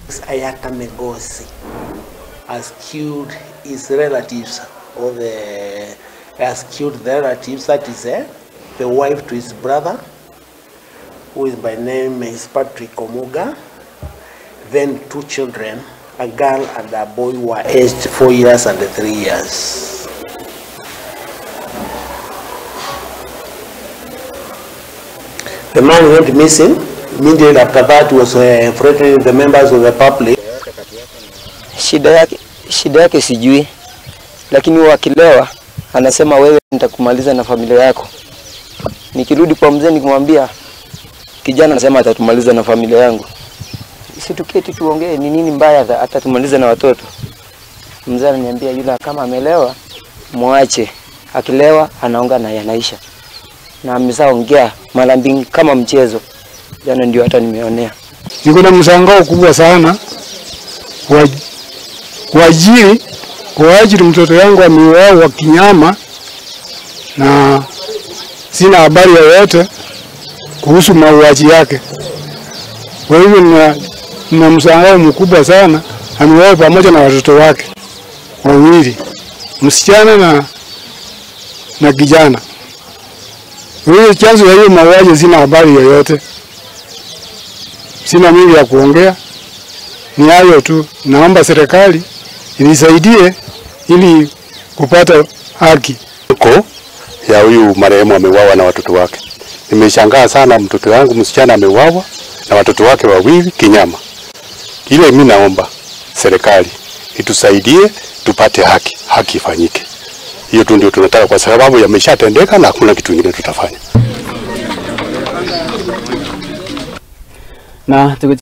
Ayata Migosi has killed his relatives, or the has killed the relatives, that is the wife to his brother, who is by name is Patrick Omuga, then two children, a girl and a boy who are aged 4 years and 3 years. The man went missing. Immediately after that was threatening the members of the public. Shida yake sijui, lakini wakilewa anasema wewe nitakumaliza na familia yako. Nikirudi kwa mzee nikimwambia kijana anasema atatumaliza na familia yangu. Si tuketi tuongee ni nini mbaya atatumaliza na watoto. Mzee ananiambia yule kama amelewa muache. Akilewa anaonga na yanaisha. Na ameshaongea mara mbili kama mchezo. Jana ndio hata nimeonea. Niko na mshangao kubwa sana kwa ajili mtoto yangu ameuawa kinyama na sina habari yoyote kuhusu mauaji yake. Kwa hivyo nina mshangao mkubwa sana. Ameuawa pamoja na watoto wake wawili, msichana na kijana. Kwa hiyo chanzo ya hiyo mauaji sina habari yoyote. Sina mingi ya kuongea, ni hayo tu. Naomba serikali inisaidie ili kupata haki. Ya huyu marehemu ameuawa na watoto wake. Nimeshangaa sana, mtoto wangu msichana ameuawa na watoto wake wawili kinyama. Ile mimi naomba serikali itusaidie tupate haki, haki ifanyike. Hiyo tu ndio tunataka, kwa sababu yameshatendeka na hakuna kitu kingine tutafanya. Na